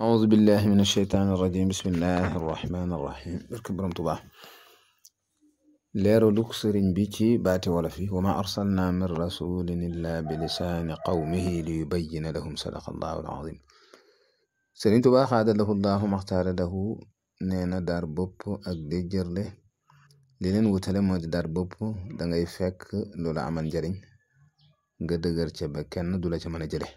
أعوذ بالله من الشيطان الرجيم بسم الله الرحمن الرحيم barke Borom Tuubaa leeraluk sëriñ bi ci baati wolof yi wa ma arsalna min rasulin illa bi lisaani qawmihi li yubayyina lahum sadaqa allahu alazim sëriñ Tuubaa xaada lahu llahu maxtaara lahu nee na daar bopp ak déjjërle li leen wutale moo di daar bopp dangay fekk lu la amal njariñ nga dëgër ca ba kenn du la ca mën a jële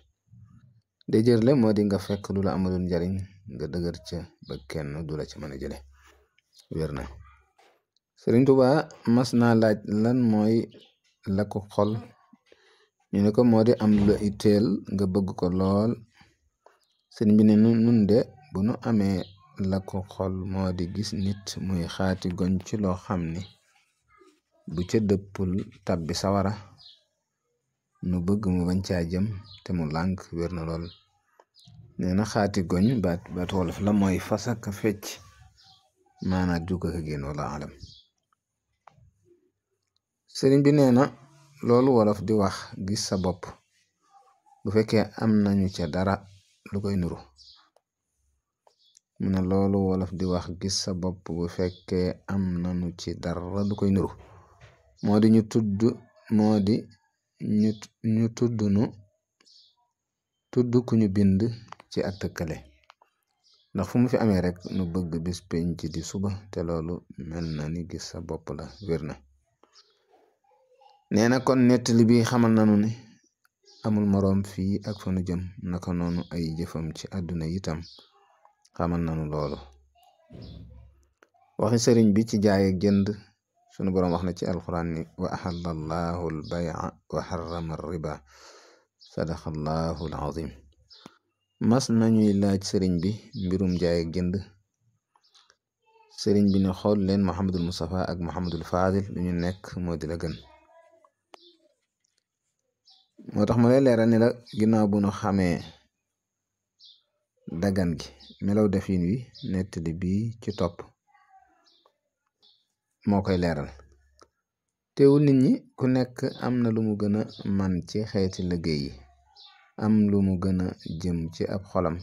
déjjërle moo di nga fekk lu la amalul njariñ nga dëgër ca ba kenn du la ca mën a jële wér na Sëriñ Tuubaa mas naa laaj lan mooy la ko xol ñu ne ko moo di am lu la itteel nga bëgg ko lool sëriñ bi ne nun de bu nu amee la ko xol moo di gis nit muy xaati goñ ci loo xam ni bu ca dëppul tàbbi sawara nu bëgg mu bañ caa jëm te mu lànk wér na lool nee na xaati goñ baat wolof la mooy fas ak fecc maanaam jukka ka génn wala alam sëriñ bi nee na loolu wolof di wax gis sa bopp bu fekkee am nañu ca dara lu koy nuru mu ne loolu wolof di wax gis sa bopp bu fekkee am nañu ci dara lu koy nuru moo di ñu tudd ku ñu bind ci ak tëkkale ndax fu mu fi amee rek nu bëgg bis penc di suba te loolu mel na ni gis sa bopp la wér na nee na kon nettali bi xamal nanu ne amul moroom fii ak fa nu jëm naka noonu ay jëfam ci àdduna itam xamal nanu loolu waxi sëriñ bi ci jaay ak jënd sunu boroom wax na ci alxuraan ni wa ahalla allahu al-bay'a wa harrama ar-riba sadaqa allahu al-azim mas nañuy laaj sëriñ bi mbirum jaay ak jënd sëriñ bi ne xool leen Muhammadul Mustafa ak Muhammadul Fadil lu ñu nekk moo di la gën moo tax ma lay leeral ni la ginnaaw bu nu xamee dagan gi melaw defin wi nettali bii ci topp moo koy leeral teewul nit ñi ku nekk am na lu mu gën a man ci xeeti liggéey yi am lu mu gën a jëm ci ab xolam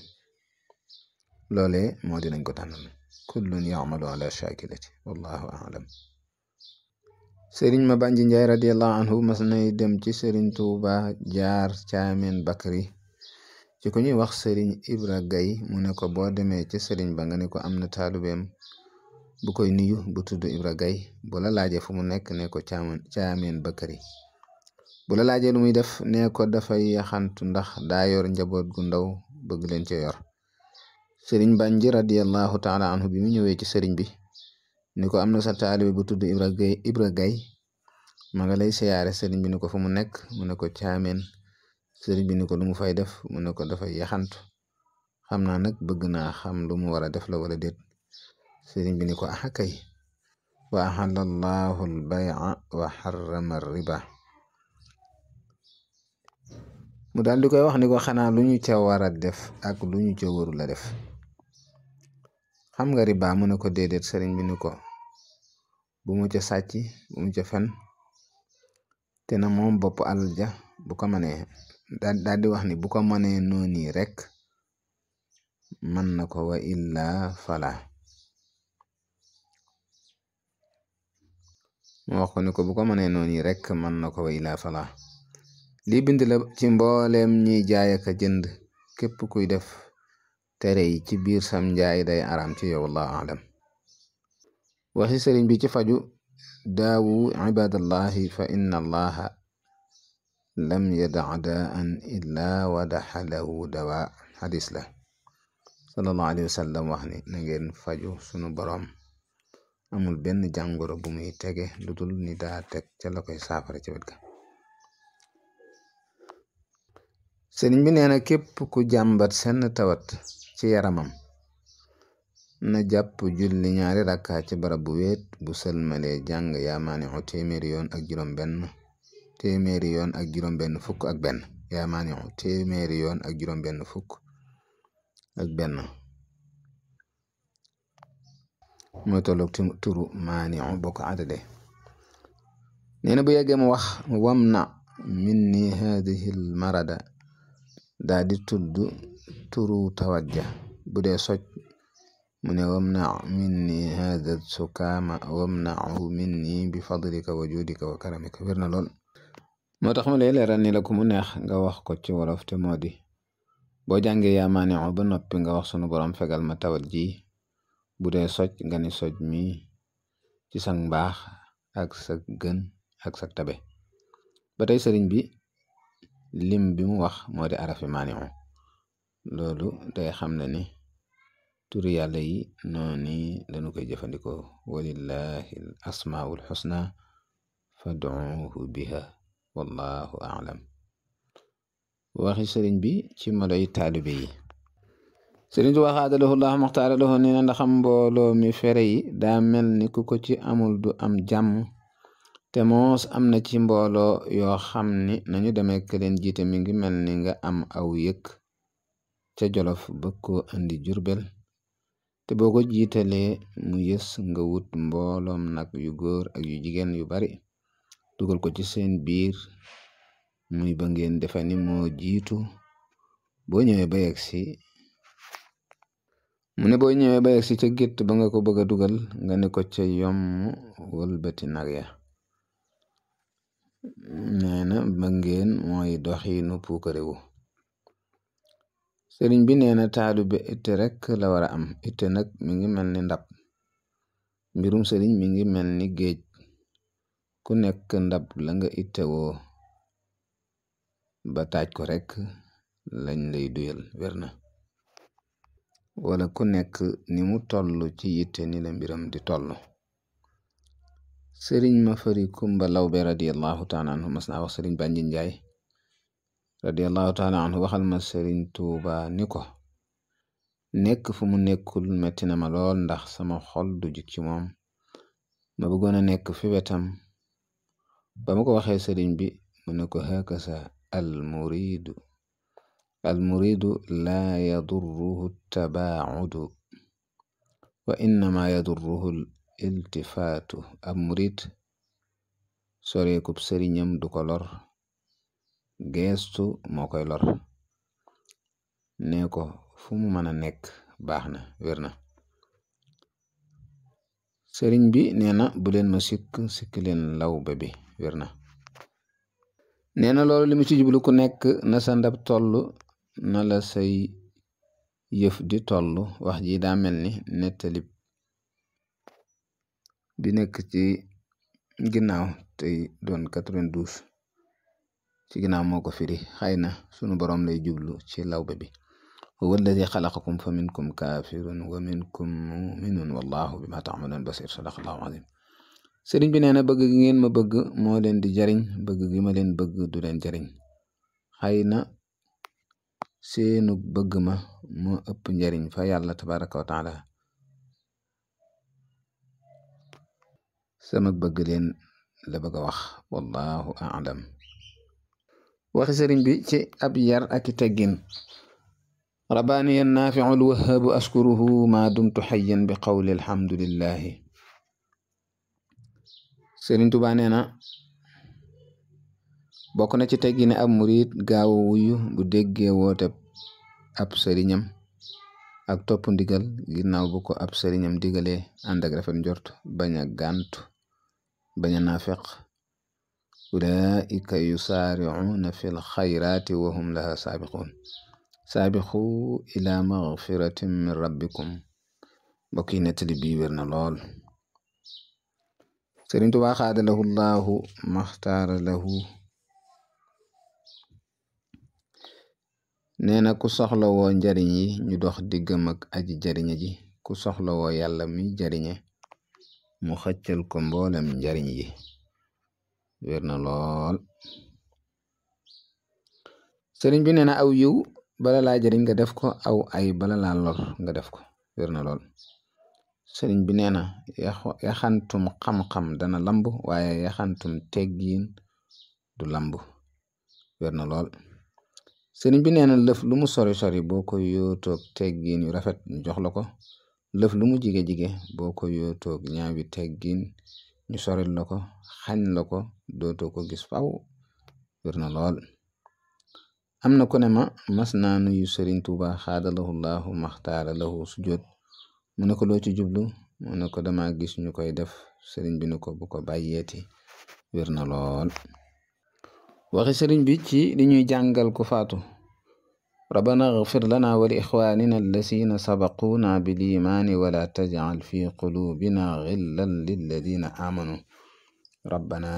loolee moo dinañ ko tànnal kullun yaamalu ala shakilati wallahu aalam sëriñ ma bànji njaay radiallahu anhu mas nay dem ci sëriñ Tuuba jaar caameen bakri ci ko ñuy wax sëriñ Ibra Gay mu ne ko boo demee ci sëriñ ba nga ne ko am na taalubeem bu koy nuyu bu tudd Ibra Gay bu la laajee fu mu nekk ne ko caameen bakri bu la laajee lu muy def nee ko dafay yaxantu ndax daa yor njaboot gu ndaw bëgg leen ci yor sëriñ Bànji radiallahu taala anhu bi mu ñëwee ci sëriñ bi ni ko am na sa taalibe bu tudd Ibra Gay ma nga lay siyaare sëriñ bi ni ko fu mu nekk mu ne ko caameen sëriñ bi ni ko lu mu fay def mu ne ko dafay yaxantu xam naa nag bëgg naa xam lu mu war a def la wala déet sëriñ bi ni ko axa kay wa ahalla allahu al-bay'a wa harrama ar-riba mu daal di koy wax ni ko xanaa lu ñu ca war a def ak lu ñu ca warul a def xam nga riba mu ne ko déedéet sëriñ bi ni ko bu mu ca sàcc bu mu ca fen te na moom bopp alal ja bu ko mënee daal di wax ni bu ko mënee noonu rek mën na ko wa illa fala mu wax ko ni ko bu ko mënee noonu rek mën na ko wa illa fala lii bind la ci mbooleem ñiy jaay ak jënd képp kuy def tere yi ci biir sam njaay day araam ci yow wallahu alam waxi sëriñ bi ci faju daawu ibadallahi fa inna allaha lam yadaa daan illa wadaxa lahu dawa xadis la sallallahu alayhi wa sallam wax ni na ngeen faju sunu boroom amul benn jàngoro bu muy tege lu dul ni daa teg ca la koy saafara ci wet ga sëriñ bi nee na képp ku jàmbat senn tawat ci yaramam na jàpp julli ñaari rakka ci barab bu wéet bu sëlmalee jàng yaa maaniu téeméeri yoon ak juróom benn fukk ak benn yaa maaniu téeméeri yoon ak juróom benn fukk ak benn mooy tolloog turu maaniu boo ko adade nee na bu yeggee mu wax wamna minni hadihi l marada daa di tudd turu tawat ja bu dee soj mu ne wamna minni hada sukaama wamnahu minni bi fadlika wa judika wa karamika wér na lool. moo tax ma lay leeral ni la ku mu neex nga wax ko ci wolof te moo di boo jàngee yaa maani'u ba noppi nga wax sunu borom fegal ma tawat ji bu dee soj nga ni soj mi ci sa mbaax ak sa gën ak sa tabe. ba tey sëriñ bi lim bi mu wax moo di arafi maani'u loolu day xam ne ni turi yàlla yi noonu lañu koy jëfandikoo walillahi al asmaul xusna fad'uuhu biha wallahu a'lam. waxi sëriñ bi ci maloy taalibe yi. sëriñ tu waxaada lahu llahu maxtaara lahu nee na ndaxam mbooloo mi fere yi daa mel ni ku ko ci amul du am jàmm te moos am na ci mbooloo yoo xam ni nañu demee ka leen jiite mi ngi mel ni nga am aw yëkk ca Jolof bëgg koo andi Jurbel te boo ko jiitalee mu yës nga wut mbooloom nag yu góor ak yu jigéen yu bari dugal ko ci seen biir muy ba ngeen defe ni moo jiitu boo ñëwee ba yegsi mu ne boo ñëwee ba yegsi ca gétt ba nga ko bëgg a dugal nga ne ko ca yomm wëlbati nag ya. nee na ba ngeen mooy doxiinu puukarewu. sëriñ bi nee na taalibe itte rek la war a am itte nag mi ngi mel ni ndab mbirum sëriñ mi ngi mel ni géej ku nekk ndab la nga itte woo ba taaj ko rek lañ lay duyal wér na wala ku nekk ni mu toll ci yitte ni la mbiram di toll. sëriñ ma fari kumba lawbe radiallahu taala anhu mas naa wax sëriñ Banji Njaay radiallahu taala anhu waxal ma sëriñ Tuuba ni ko nekk fu mu nekkul metti na ma lool ndax sama xol du jik ci moom ma bëggoon a nekk fi wetam. ba ma ko waxee sëriñ bi mu ne ko hakasa almuridu laa yadurruhu tabaacudu wa innama yadurruhu iltifaatu. ab murid soreekub sëriñam du ko lor geestu moo koy lor. nee ko fu mu mën a nekk baax na wér na. sëriñ bi nee na bu leen ma sikk leen lawbe bi wér na. nee na loolu li mu ci jublu ku nekk na sa ndab toll na la say yëf di toll. wax ji daa mel ni nettali bi nekk ci ginnaaw tey doon 92 ci ginnaaw moo ko firi xëy na sunu borom lay jublu ci lawbe bi. huwa alladi xalaqakum fa minkum kaafirun wa minkum muminun wallahu bima taamaluun basir sadaqallahu azim. sëriñ bi nee na bëgg gi ngeen ma bëgg moo leen di jariñ bëgg gi ma leen bëgg du leen jariñ. xëy na seenu bëgg ma moo ëpp njariñ fa yàlla tabaraka wa taala sama bëgg leen la bëgg a wax wallahu a'lam. waxi sëriñ bi ci ab yar ak i teggin. rabbaaniya naafiu alwahaabu askuruhu ma dumtu xayyan bi qawli alhamdulillahi. sëriñ Tuubaa nee na bokk na ci teggine ab murid gaaw wuyu bu déggee woote ab sëriñam ak topp ndigal ginnaaw bu ko ab sëriñam digalee ànd ak rafet njort bañ a gàntu bañ a naafeq. ulaika yusaaricuuna fi lxayraati wa hum laha saabiquun saabixu ila magfiratin min rabbikum. mbokk yi nettali bii wér na lool. sëriñ Tuubaa xaada lahu llahu maxtaara lahu nee na ku soxla woo njariñ yi ñu dox diggam ak aji jariñe ji ku soxla woo yàlla mi jariñe mu xëccal ko mboolem njariñ yi wér na lool. sëriñ bi nee na aw yiw bala laa jariñ nga def ko aw ay bala laa lor nga def ko wér na lool. sëriñ bi nee na yaxantum xam-xam dana lamb waaye yaxantum teggiin du lamb wér na lool. sëriñ bi nee na lëf lu mu sori sori boo ko yootoog teggiin yu rafet ñu jox la ko lëf lu mu jige-jige boo ko yootoog ñaawi teggiin ñu soril la ko xañ la ko dootoo ko gis faw wér na lool. am na ku ne ma mas naa nuyu Sëriñ Tuuba xaadalahu llahu maxtaara lahu sujjóot mu ne ko loo ci jublu mu ne ko dama gis ñu koy def sëriñ bi ne ko bu ko bàyyeeti wér na lool. waxi sëriñ bi ci li ñuy jàngal ku faatu rabbana ighfir lana wa li ixwanina allasina sabaquuna bil imaani wala tajcal fi qulubina ghillan lilladina amanu rabbana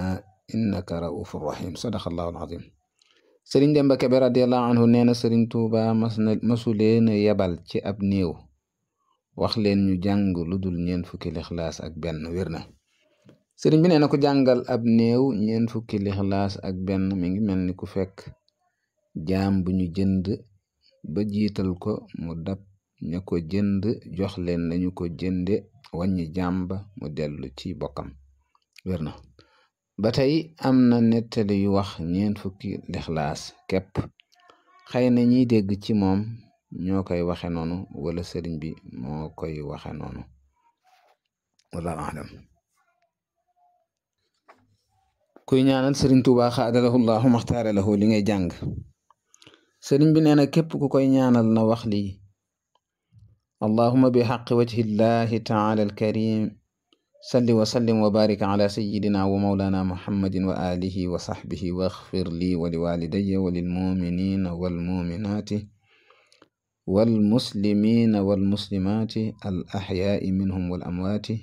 innaka raufur rahim sadaqa allahu alazim. sëriñ Demba Kebe radiallahu anhu nee na sëriñ Tuuba masu leen yebal ci ab néew wax leen ñu jàng lu dul ñeent fukki lixlaas ak benn wér na. sëriñ bi nee na ku jàngal ab néew ñeent fukki lixlaas ak benn mi ngi mel ni ku fekk jaam bu ñu jënd ba jiital ko mu dab ña ko jënd jox leen lañu ko jënde wàññi jaam ba mu dellu ci bokkam wér na. ba tey am na nettali yu wax ñeent fukki lixlaas képp xëy na ñiy dégg ci moom ñoo koy waxe noonu wala sëriñ bi moo koy waxe noonu wallahu alam. kuy ñaanal sëriñ Tuuba xaadalahu llahu maxtaara lahu li ngay jàng sëriñ bi nee na képp ku koy ñaanal na wax lii allahuma bi xaqi wajhi llahi taala alkarim salli wa sallim wa barik ala sayidina wa maulana muhammadin wa alihi wa sahbihi waxfir li wa liwalidaya wa lilmuminina walmuminati walmuslimina walmuslimati al axyaai minhum wal amwaati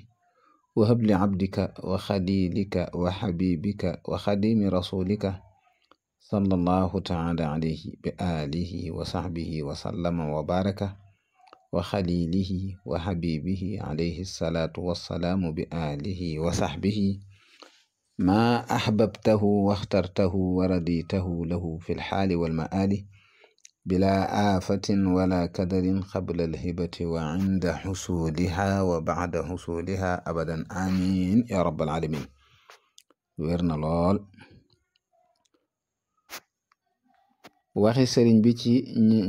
wa habli abdika wa xalilika wa xabibika wa xadimi rasulika sallallahu taala alayhi bi alihi wa sahbihi wa sallama wa baraka wa xalilihi wa xabibihi alayhi salaatu wassalaamu bi alihi wa sahbihi ma ahbabtahu waxtartahu wa raditahu lahu fi lxaali walmaali bila aafatin wala kadarin qabla alhibati wa inda xusuuliha wa bacda xusuuliha abadan amin ya rabbal alamin wér na lool. waxi sëriñ bi ci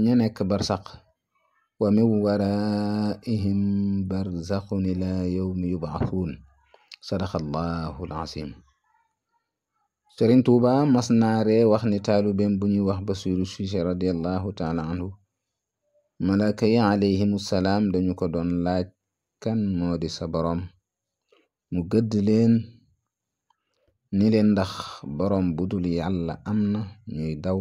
ña nekk barsaq wa min waraihim barzaxun ila yawmi yubcathuun sadaqa allahu alazim. sëriñ Tuuba mas naaree wax ni taalubeem bu ñuy wax Basiiru Siise radiallahu taala anhu malaaka yi alayhimu salaam dañu ko doon laaj kan moo di sa boroom mu gëdd leen ni leen ndax boroom bu dul yàlla am na ñuy daw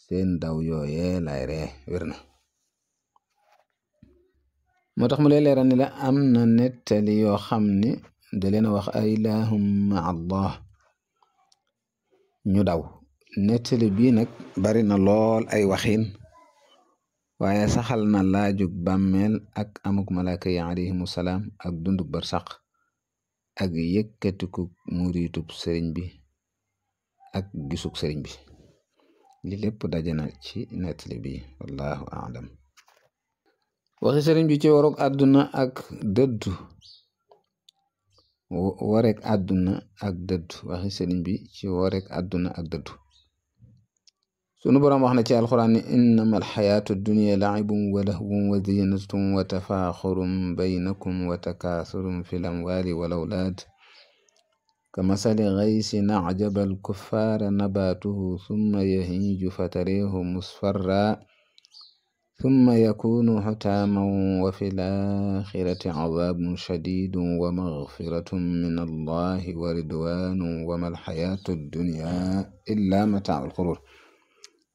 seen daw yooyee lay ree wér na. moo tax mu lay leeral ni la am na nettali yoo xam ne da leen a wax ay ilaahum ma allah ñu daw nettali bii nag bari na lool ay waxin waaye saxal na laajug bàmmeel ak amuk malaaka yi alayhimu salaam ak dundug barsaq ak yëkkatiku muritub sëriñ bi ak gisug sëriñ bi li lépp dajana ci nettali bi wallahu aalam. waxi sëriñ bi ci warug àdduna ak dëddu warek àdduna ak dëddu waxi sëriñ bi ci warek àdduna ak dëddu sunu boroom wax na ci alxuraan ni innama alxayaatu dunya laibun wa lahwun wa zinatun wa tafaaxurun baynakum wa takaasurun fi lamwaali wal awlaad kamasali gaysin acjaba alkuffaara nabaatuhu summa yahiiju fatariihu musfarra summa yakuunu xutaaman wa fi laaxirati cadaabun shadiidun wa magfiratun min allahi wa ridwaanun wa ma alxayaatu dunya illa mataacu alxuruur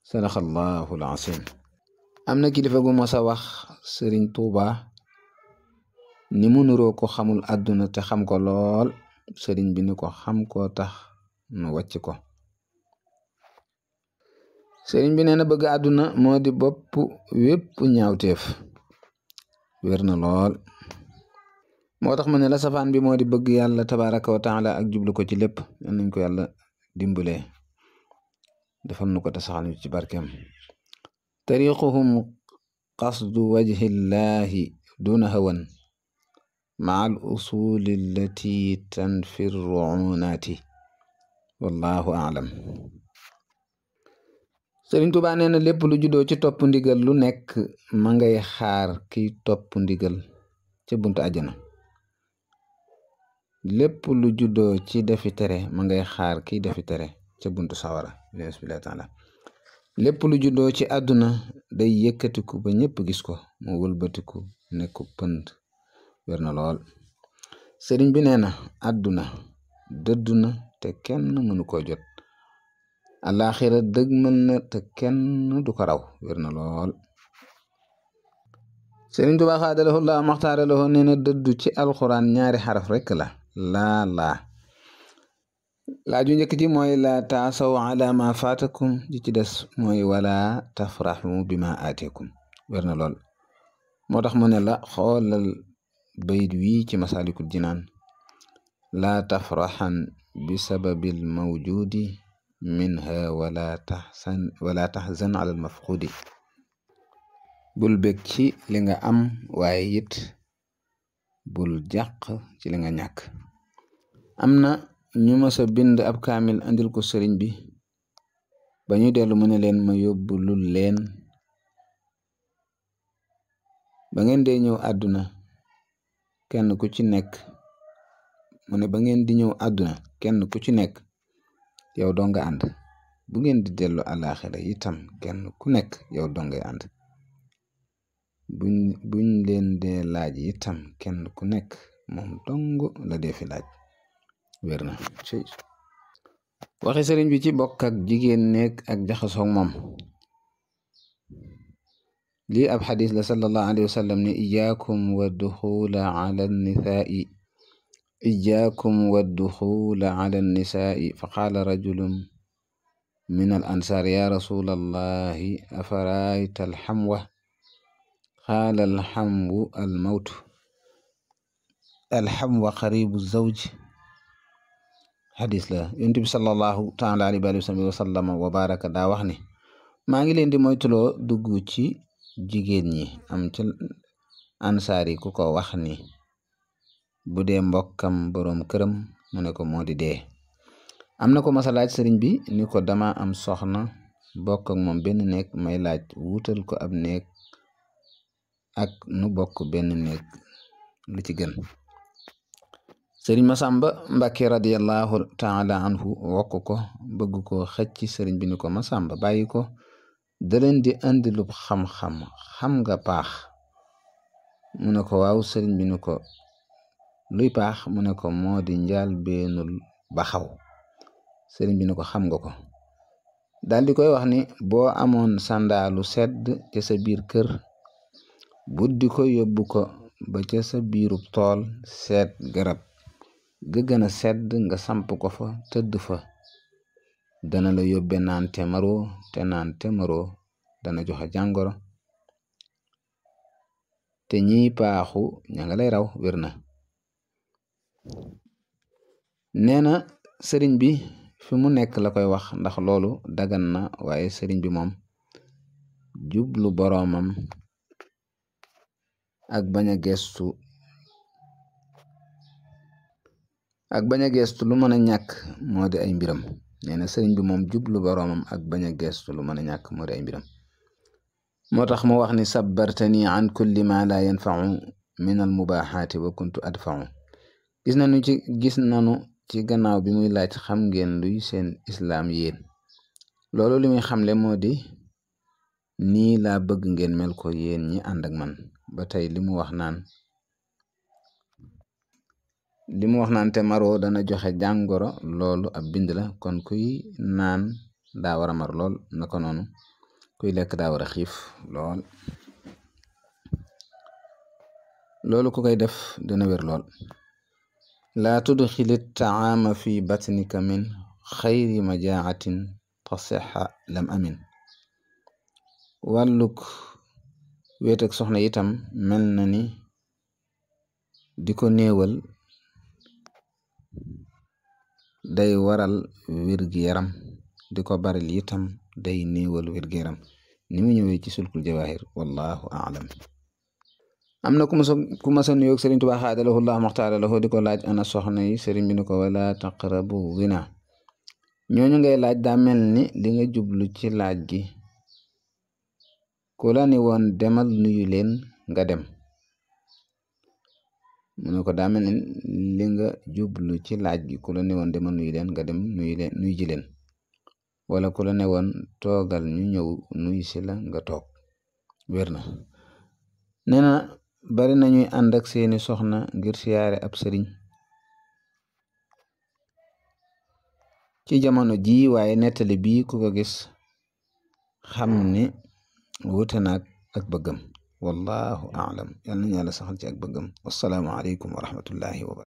sadaqa allahu alazim. am na kilifa gu mos a wax sëriñ Tuuba ni mu nuroo ko xamul àdduna te xam ko lool sëriñ bi ni ko xam koo tax nu wàcc ko. sëriñ bi nee na bëgg àdduna moo di bopp wépp ñaawteef wér na lool. moo tax mu ne la safaan bi moo di bëgg yàlla tabaraka wa taala ak jublu ko ci lépp nañ ko yàlla dimbalee defal nu ko te saxal ñu ci barkeem. tariquhum qasdu wajhi llahi duna hawan maa al usuli allati tanfi ruunaati wallahu aalam. Sëriñ Tuubaa nee na lépp lu juddoo ci topp ndigal lu nekk ma ngay xaar kiy topp ndigal ca buntu àjjana. lépp lu juddoo ci defi tere ma ngay xaar kiy defi tere ca buntu sawara bismillahi taala. lépp lu juddoo ci àdduna day yëkkatiku ba ñépp gis ko mu wëlbatiku nekku pënd. wér na lool. sëriñ bi nee na àdduna dëddu na te kenn mënu ko jot, alaaxira dëgg mën na te kenn du ko raw. wér na lool. sëriñ Tuubaa xaadalahu laa maxtaaralahu nee na dëddu ci alxuraan ñaari xaraf rekk la, laa laaju njëkk ji mooy laa taasaw ala ma faatakum, ji ci des mooy wala tafraxu bi ma aateekum. wér na lool. moo tax mu ne la xoolal bayit wii ci masaalikul jinaan, laa tafraxan bi sababil mawjudi minha wala taxzan ala al mafqudi. bul bég ci li nga am waaye it bul jàq ci li nga ñàkk. am na ñu mësa bind ab kaamil andil ko sëriñ bi ba ñu dellu mu ne leen ma yóbbu lul leen ba ngeen dee ñëw àdduna kenn ku ci nekk mu ne ba ngeen di ñëw àdduna kenn ku ci nekk yow doo nga ànd, bu ngeen di dellu àllaaxira itam kenn ku nekk yow doo ngay ànd, buñ leen dee laaj itam kenn ku nekk moom dong la dee fi laaj. wér na. waxi sëriñ bi ci bokk ak jigéen nekk ak jaxasoog moom, lii ab xadis la sallallahu alayhi wa sallam ne iyaakum wa duxula ala nisaai, iyaakum wa duxula ala nisaai, fa qaala rajulun min al ansaar ya rasul allahi afarayta alxamwa, qaala alxamwu almawtu, alxamwa qaribu zawj. xadis la. yonent bi sallallahu taala alayhi wa sallam wa baraka daa wax ne maa ngi leen di moytuloo dugg ci jigéen ñi. am ca ansaar yi ku ko wax ni bu dee mbokkam boroom këram mu ne ko moo di dee. am na ko masa laaj sëriñ bi ni ko dama am soxna bokk ak moom benn néeg, may laaj wutal ko ab néeg ak nu bokk benn néeg lu ci gën. sëriñ Masamba Mbàkke radiyallahu taala anhu wokk ko bëgg ko xëcc sëriñ bi ni ko Masamba bàyyi ko, da leen di andi lu xam-xam, xam nga paax? mu ne ko waaw. sëriñ bi ni ko luy paax? mu ne ko moo di njaal beenul baxaw. sëriñ bi ni ko xam nga ko? daal di koy wax ni boo amoon sandaalu sedd ca sa biir kër, buddi ko yóbbu ko ba ca sa biirub tool, seet garab ga gën a sedd nga samp ko fa tëdd fa, dana la yóbbe naan te maroo, te naan te maroo dana joxe jàngoro, te ñiy paaxu ña nga lay raw. wér na. nee na sëriñ bi fi mu nekk la koy wax ndax loolu dagan na, waaye sëriñ bi moom jublu boroomam ak bañ a geestu lu mën a ñàkk moo di ay mbiram. nee na sëriñ bi moom jublu boroomam ak bañ a geestu lu mën a ñàkk moo di ay mbiram. moo tax mu wax ni sabbartani an kulli ma la yanfau min al mubaxaati wa kuntu adfau. gis nanu ci gannaaw bi muy laaj xam ngeen luy seen islaam yéen, loolu li muy xamle moo di nii laa bëgg ngeen mel ko yéen ñi ànd ak man. ba tey li mu wax naan te maroo dana joxe jàngoro, loolu ab bind la. kon kuy naan daa war a mar lool, naka noonu kuy lekk daa war a xiif lool. loolu ku koy def dana wér lool. laa tudxili taama fi batnika min xayri majaatin tasixa lam amin. wàlluk wéet ak soxna itam mel na ni di ko néewal day waral wér-gi-yaram, di ko baril itam day néewal wér-gi-yaram, ni mu ñëwee ci sulkul jawaahir. wallahu aalam. am na ku masa nuyoog sëriñ Tuubaa xaadalahu llahu maxtaara lahu di ko laaj ana soxna yi. sëriñ bi ni ko wala taqrabu zina. ñooñu ngay laaj daa mel ni li nga jublu ci laaj gi ku la ni woon demal nuyu leen nga dem. mu ne ko daa mel ni li nga jublu ci laaj gi ku la ni woon demal nuyu leen nga dem nuyu ji leen. wala ku la ne woon toogal ñu ñëw nuy si la nga toog wér na. nee na bari nañuy ànd ak seeni soxna ngir siyaare ab sëriñ ci jamono jii, waaye nettali bii ku ko gis xam ne wuute naag ak bëggam. wallahu aalam. yal nañu yàlla saxal ci ak bëggam. wassalaamu aleykum wa rahmatullahi wa barakatuh.